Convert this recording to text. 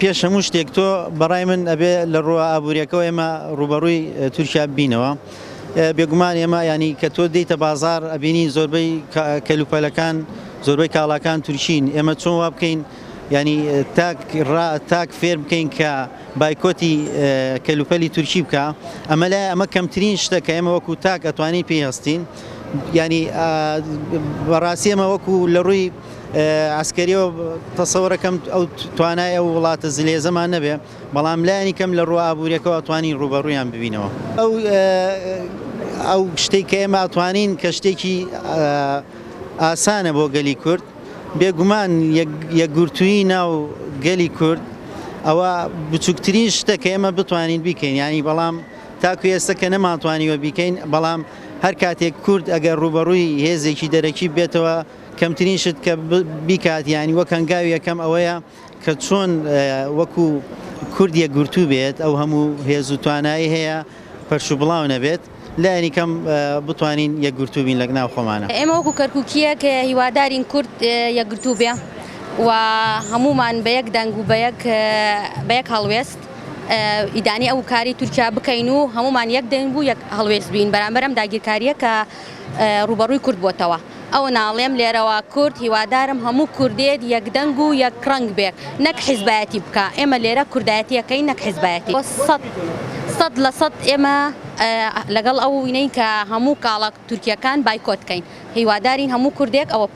پێش هەموو شتێک تۆ بەڕای من ئەبێ لە ڕووە ئابووریەکەەوە ئێمە ڕوبەڕووی تورکیا بینەوە. بێگومان ئێمە ینی کە تۆ دێیتە بازار ئەبینی زۆربەی کەلوپەلەکان زۆربەی کاڵاکان تورکین، ئێمە چۆن وا بکەین ینی تاک تاک فێر بکەین کە بایکۆتی کەلوپەلی تورکی بکە، ئەمە لای ئەمە کەمترین شتە کە ئێمە وەکو تاک ئەتوانین پێی هەستین. ینی بەڕاستی ئێمە وەکو لە ڕووی عسکەریەوە تەسەوەرەکەم ئەو توانای ئەو وڵاتە زلێزەمان نەبێ، بەڵام لایەنی کەم لە ڕووە ئابووریەکەوە ئەتوانین ڕووبەڕوویان ببینەوە. ئەو ئەو شتێک کە ئێمە ئەتوانین کە شتێکی ئاسانە بۆ گەلی کورد، بێگومان یەکگرتوویی ناو گەلی کورد ئەوە بچووکترین شتە کە ئێمە بتوانین بیکەین، ینی بەڵام تاکو ئێستا کە نەمانتوانیوە بیکەین، بەڵام هەر کاتێک کورد ئەگەر ڕووبەڕووی هێزێکی دەرەکی بێتەوە کەمترین شت کە بیکات ینی وەک هەنگاوی یەکەم ئەوەیە کە چۆن وەکو کورد یەکگرتوو بێت، ئەو هەموو هێز و توانایی هەیە پەرش و بڵاو نەبێت، لایەنی کەم بتوانین یەکگرتوو بین لە ناو خۆمانە. ئێمە وەکو کەرکووکییەک هیوادارین کورد یەکگرتوو بێ و هەموومان بە یەک دەنگ و بە یەک هەڵوێست ئیدانەی ئەو کاری تورکیا بکەین و هەموومان یەک دەنگ و یەک هەڵوێست بین بەرامبەر ئەم داگیرکارییە کە ڕووبەڕووی کورد بۆتەوە. ئەوە ناڵێم لێرەوە کورد هیوادارم هەموو کوردێت یەک دەنگ و یەک ڕەنگ بێت نەک حیزبایەتی بکا، ئێمە لێرە کوردایەتی ئەکەین نەک حیزبایەتی. 100% ئێمە لەگەڵ ئەو وینەین کە هەموو کاڵا تورکیەکان بایکۆت کەین، هیوادارین هەموو کوردێک ئەوە بکا.